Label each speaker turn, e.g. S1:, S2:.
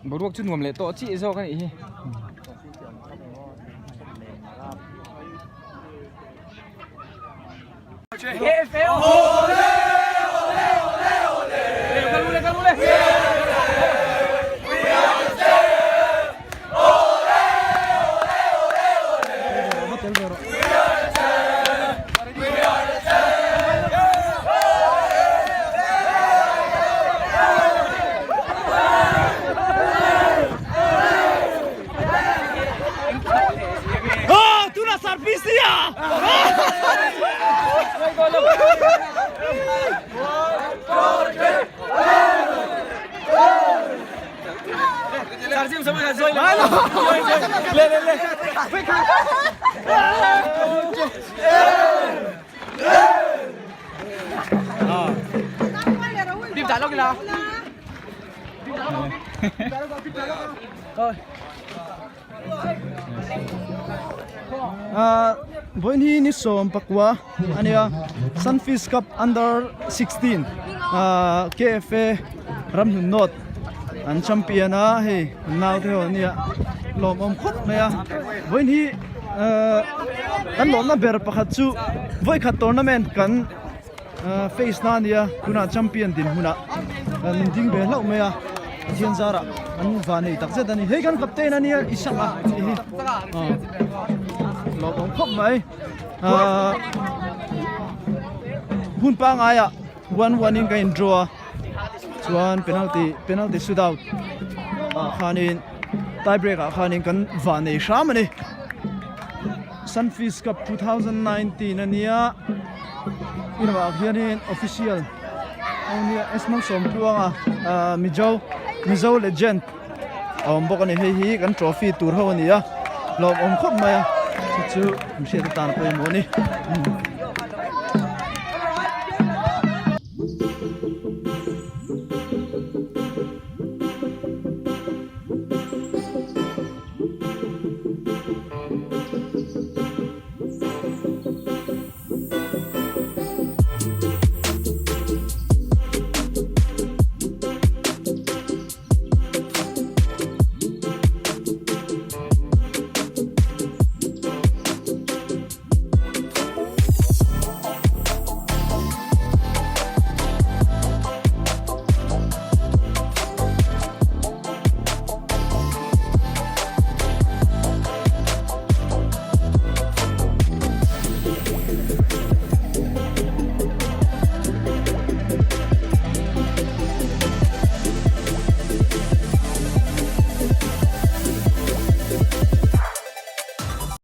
S1: Boruak chu nuam leh tawh chiah zawk a nih hi.
S2: Vawiin hi ni sawm pakua a nia Sunfeast Cup under 16 KFA Ramhlun North an champion a hei naute ho ania lawmawm khawp mai a vawiin hi kan lawmna ber pakhat chu vawikhat tournament kan face na ania tunah champion dinhmunah kan ding ve hlauh mai a Pathian zarah an van nei tak zet a ni hei kan captain ania Isaka tih hi lawmawm khawp mai hun pangaiah 1-1 in ka in draw a chuan penalty penalty shoot out ah khanin tie break ah khanin kan van nei hram a ni Sunfeast Cup 2019 ania inah hianin official ania Esmond Sawmtluanga ah Mizo Mizo legend a awm bawk a ni hei hi kan trophy tur ho a ni a hlawmawm khawp mai a chu chu hriat atan pawimawh a ni.